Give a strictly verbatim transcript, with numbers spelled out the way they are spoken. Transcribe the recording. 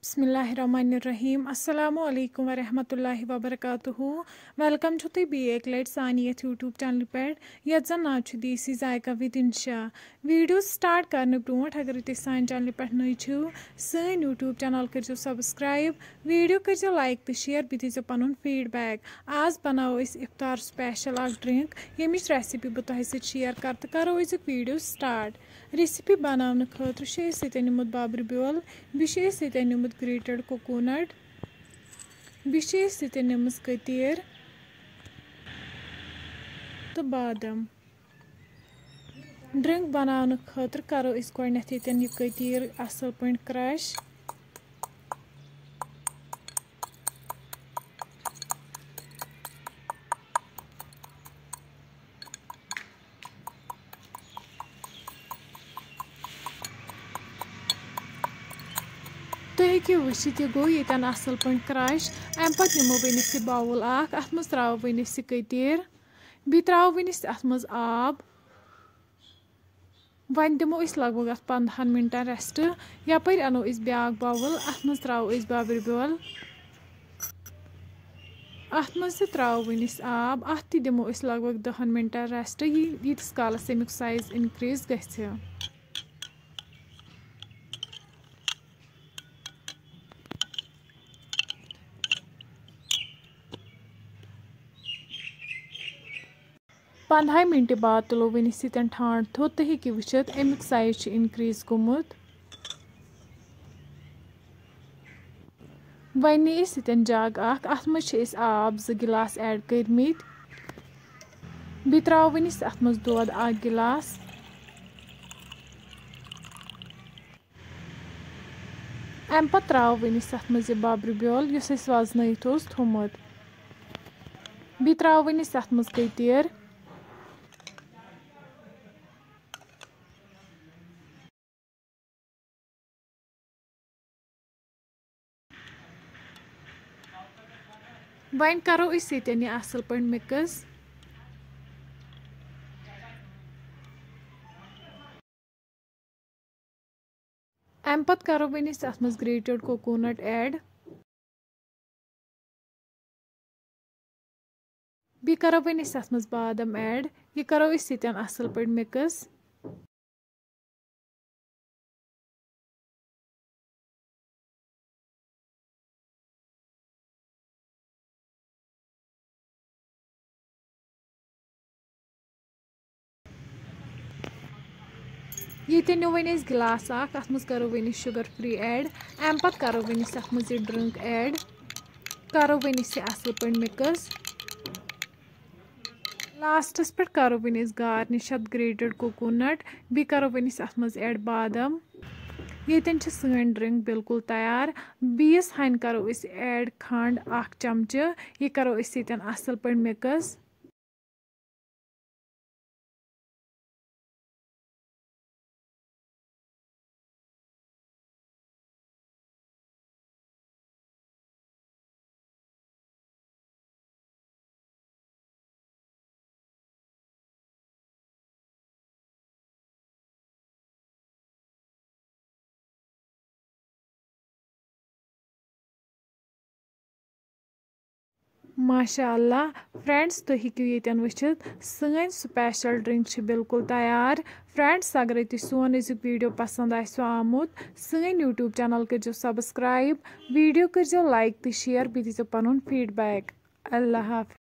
بسم اللہ الرحمن الرحیم۔ السلام علیکم ورحمۃ اللہ وبرکاتہ۔ ویلکم چھو تُہۍ بیٚیہِ اَکہِ لَٹہِ سانہِ یَتھ YouTube چینلہِ پٮ۪ٹھ، یَتھ زَن ناو چھُ دیسی ذائقہ with انشا۔ ویڈیو سٹارٹ کرنہٕ برونٛٹھ، اگر تُہۍ سانہِ چینلہِ پٮ۪ٹھ نٔوۍ چھِو، سٲنۍ YouTube چینل کٔرزیٚو subscribe، ویڈیو کٔرزیٚو like تہٕ share، بیٚیہِ دیٖزیٚو پنُن feedback۔ آز بناوو أسۍ افطار special اکھ drink، ییٚمِچ recipe بہٕ تۄہہِ سۭتۍ share کرٕ، تہٕ کرو أزیُک ویڈیو start۔ Recipe بناونہٕ خٲطرٕ چھُ اَسہِ ییٚتٮ۪ن نیومُت بابرِ بیول، بیٚیہِ چھُ اَسہِ ییٚتٮ۪ن نیومُت grated coconut، بیٚیہِ چھِ أسۍ ییٚتٮ۪ن نِمٕژ کٔتیٖر تہٕ بادام۔ Drink بناونہٕ خٲطرٕ کرو أسۍ گۄڈٕنٮ۪تھ ییٚتٮ۪ن یہِ کٔتیٖر اَصٕل پٲٹھۍ crush۔ تُہۍ ہیٚکِو وٕچھِتھ، یہِ گوٚو ییٚتٮ۪ن اَصٕل پٲٹھۍ crush۔ اَمہِ پَتہٕ نِمو وۄنۍ أسۍ یہِ bowl اَکھ، اَتھ منٛز ترٛاوو وۄنۍ أسۍ یہِ کٔتیٖر، بیٚیہِ ترٛاوو وۄنۍ أسۍ اَتھ منٛز آب۔ وۄنۍ دِمو أسۍ لگ بگ اَتھ پنٛدہَن مِنٹَن rest۔ یَپٲرۍ اَنو أسۍ بیٛاکھ bowl، اَتھ منٛز ترٛاوو أسۍ بابرِ بیول۔ اَتھ منٛز تہِ ترٛاوو وۄنۍ أسۍ آب، اَتھ تہِ دِمو أسۍ لگ بگ دَہَن مِنٹَن rest، یہِ-، ییٖتِس کالَس اَمیُک size increase گژھِ۔ پنٛدہاے مِنٹہِ بعد تُلو وۄنۍ أسۍ ییٚتٮ۪ن ٹھانٛڈ تھوٚد، تُہۍ ہیٚکِو وٕچھِتھ اَمیُک size چھُ increase گوٚمُت۔ وۄنۍ نی أسۍ ییٚتٮ۪ن jug اکھ، اَتھ منٛز چھِ أسۍ آب زٕ گِلاس add کٔرمٕتۍ۔ بیٚیہِ ترٛاوو وۄنۍ أسۍ اَتھ منٛز دۄد اکھ گِلاس۔ اَمہِ پَتہٕ ترٛاوو وۄنۍ أسۍ اَتھ منٛز یہِ بابرِ بیول، یُس اَسہِ وزنٲیِتھ اوس تھوٚمُت۔ بیٚیہِ ترٛاوو وۄنۍ أسۍ اَتھ منٛز کٔتیٖر۔ وۄنۍ کرو أسۍ ییٚتٮ۪ن یہِ اَصٕل پٲٹھۍ mix۔ اَمہِ پَتہٕ کرو وۄنۍ أسۍ اَتھ منٛز grated coconut add۔ بیٚیہِ کرو وۄنۍ أسۍ اَتھ منٛز بادام add۔ یہِ کرو أسۍ ییٚتٮ۪ن اَصٕل پٲٹھۍ mix۔ ییٚتٮ۪ن نیوٗ وۄنۍ اَسہِ گِلاس اَکھ، اَتھ منٛز کَرو وۄنۍ أسۍ sugar free add۔ اَمہِ پَتہٕ کَرو وۄنۍ أسۍ اَتھ منٛز یہِ drink add، کَرو وۄنۍ أسۍ یہِ اَصٕل پٲٹھۍ mix۔ لاسٹَس پٮ۪ٹھ کَرو وۄنۍ أسۍ garnish اَتھ grated coconut، بیٚیہِ کَرو وۄنۍ أسۍ اَتھ منٛز add بادام۔ ییٚتٮ۪ن چھِ سٲنۍ drink بالکل تیار۔ بیٚیِس ہَنہِ کَرو أسۍ add کھنٛڈ اَکھ چمچہٕ، یہِ کَرو أسۍ ییٚتٮ۪ن اَصٕل پٲٹھۍ mix۔ ماشاء اللہ، friends، تُہۍ ہیٚکِو ییٚتٮ۪ن وٕچھِتھ، سٲنۍ special drink چھِ بالکل تیار۔ Friends، اگرے تُہۍ سون أزیُک video پسند آسِوٕ آمُت، سٲنۍ YouTube channel کٔرزیٚو subscribe، video کٔرزیٚو like تہٕ share، بیٚیہِ دیٖزیٚو پنُن feedback۔ اللہ حافظ۔